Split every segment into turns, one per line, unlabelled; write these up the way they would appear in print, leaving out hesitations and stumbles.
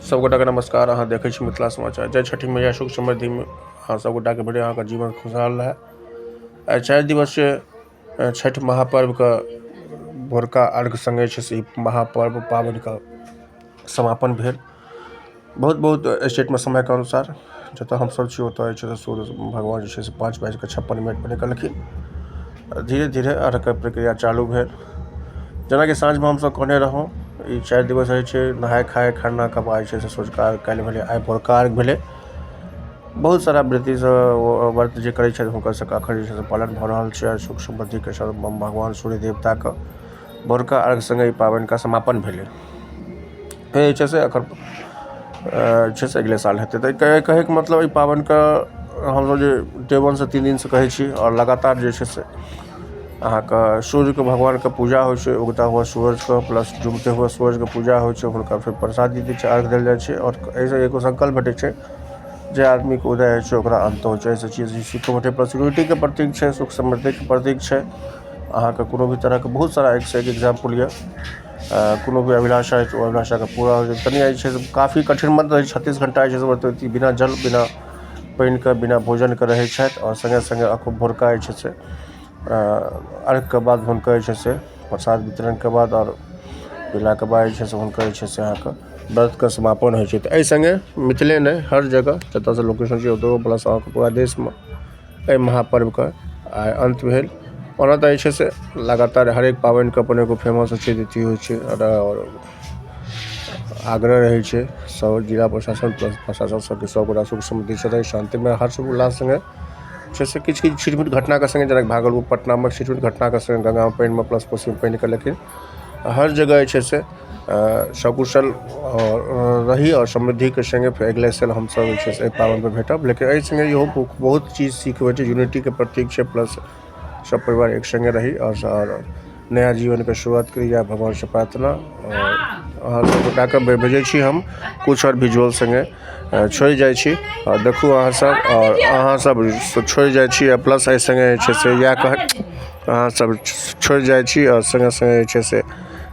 सब गोटाके नमस्कार। अहाँ देखै छी मिथिला समाचार। जय छठि मैया, सुख समृद्धिमे अहाँ सब गोटाके भेटै, अहाँके जीवन खुशहाल रहए। आइ 4 दिवसीय छठि महापर्वके भोरका अर्घ सङ्गे छै से ई महापर्व पाबनिके समापन भेल। बहुत बहुत स्टेटमे समयके अनुसार जतय हमसभ छी ओतय जे छै से सूर्य भगवान जे छै से 5:56 पर निकललखिन। धीरे धीरे अर्घके प्रक्रिया चालू भेल। जेनाकि साँझमे हमसभ कहने रहौँ, ई 4 दिवस होइ छै, नहाय खाय खरनाके बाद जे छै से सँझुका अर्घ काल्हि भेलै, आइ भोरका अर्घ भेलै। बहुत सारा व्रतीसँ व्रत जे करै छथि हुनकर सभके एखन जे छै से पालन भऽ रहल छै। सुख समृद्धिके संग भगवान सूर्य देवताके भोरका अर्घ सङ्गे ई पाबनिके समापन भेलै। फेर जे छै से एकर जे छै से अगिले साल हेतै। तऽ कहैके मतलब ई पाबनिके हमसभ जे डे वनसँ 3 दिनसँ कहै छी आओर लगातार जे छै से अहाँके सूर्यके भगवानके पूजा होइ छै। उगता हुआ सूरजके प्लस डूबते हुए सूरजके पूजा होइ छै। हुनका फेर प्रसादी दै छै, अर्घ देल जाइ छै आओर एहिसँ एगो संकल्प भेटै छै जे आदमीके उदय होइ छै ओकरा अन्त होइ छै। एहिसँ चीज सीखो भेटै, प्रोस्पेरिटीके प्रतीक छै, सुख समृद्धिके प्रतीक छै। अहाँके कोनो भी तरहके बहुत सारा एकसँ एक एग्जाम्पल यऽ, कोनो भी अभिलाषा अछि ओ अभिलाषाके पूरा होइ छै। कनि जे छै से काफी कठिन मत रहै छै। 36 घण्टा जे छै से बिना जल बिना पानिके बिना भोजनके रहै छथि आओर सङ्गे सङ्गे भोरका जे छै से अर्घके बाद हुनकर जे छै से प्रसाद वितरणके बाद आओर पीलाके बाद जे छै से हुनकर जे छै से अहाँके व्रतके समापन होइ छै। तऽ एहि सङ्गे मिथिले नहि, हर जगह जतयसँ लोकेशन छै ओतहु प्लस अहाँके पूरा देशमे एहि महापर्वके आइ अन्त भेल। ओना तऽ जे छै से लगातार हरेक पाबनिके अपन एगो फेमस होइ छै, रीति होइ छै आओर आग्रह रहै छै सब जिला प्रशासन प्लस प्रशासन सबके सब गोटा सुख समृद्धिसँ रही, शान्तिमे हर्ष उल्लास सङ्गे छै से किछु किछु छिटपुट घटनाके सङ्गे, जेनाकि भागलपुर पटनामे छिटपुट घटनाके सङ्गे गङ्गामे पानिमे प्लस कोसीमे पानिके, लेकिन हर जगह जे छै से सकुशल आओर रही आओर समृद्धिके सङ्गे फेर अगिला साल हमसभ जे छै से एहि पाबनिपर भेटब। लेकिन एहि सङ्गे इहो बहुत चीज सीख होइ छै, यूनिटीके प्रतीक छै, प्लस सब परिवार एक सङ्गे रही आओर नया जीवनके शुरुआत करी, इएह भगवानसँ प्रार्थना। आओर अहाँ सब गोटाके भेजै छी हम किछु आओर विजुअल सङ्गे छोड़ि जाइ छी आओर देखू अहाँसभ आओर अहाँसभ छोड़ि जाइ छी। आओर प्लस एहि सङ्गे जे छै से इएह कह अहाँसभ छोड़ि जाइ छी आओर सङ्गे सङ्गे जे छै से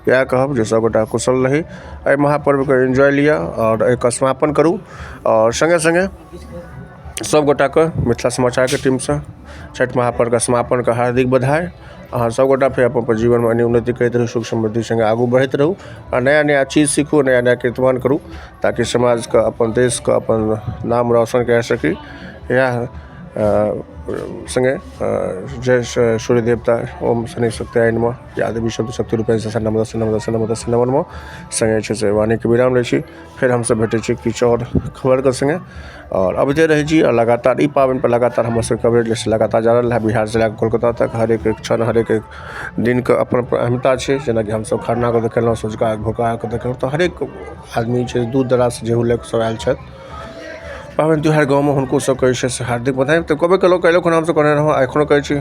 इएह कहब जे सभगोटा कुशल रही, एहि महापर्वके एन्जॉय लिअ आओर एहिके समापन करू। आओर सङ्गे सङ्गे सभगोटाके मिथिला समाचारके टीमसँ छठि महापर्वके समापनके हार्दिक बधाई। अहाँ सभगोटा फेर अपन अपन जीवनमे अन्य उन्नति करैत रहू, सुख समृद्धि सङ्गे आगू बढ़ैत रहू आ नया नया चीज सीखू, नया नया कीर्तिमान करू ताकि समाजके अपन देशके अपन नाम रोशन कए सकी। इएह सङ्गे जय सूर्य देवता, ओम शनि शक्त्याय नमः, या देवी शक्ति शक्ति रूपेण नमः नमः नमः नमः नमः। सङ्गे जे छै से वाणीके विराम लै छी। फेर हमसभ भेटै छी किछु आओर खबरके सङ्गे आओर अबिते रहै छी। आओर लगातार ई पाबनिपर लगातार हमर सबके कवरेज लगातार जा रहल है, बिहारसँ लए कऽ कोलकाता तक हरेक एक क्षण हरेक एक दिनके अपन अपन अहमियता छै। जेनाकि हमसभ खरनाके देखेलहुँ, सँझुका भोरका अर्घके देखेलहुँ, तऽ हरेक आदमी छै दूर दराजसँ जेहो लोक सब आयल छथि पाबनि तिहार गाँवमे, हुनको सबके जे छै से हार्दिक बधाई तऽ कहबे केलहुँ। काल्हिओ खन हमसभ कहने रहौँ, एखनो कहै छी।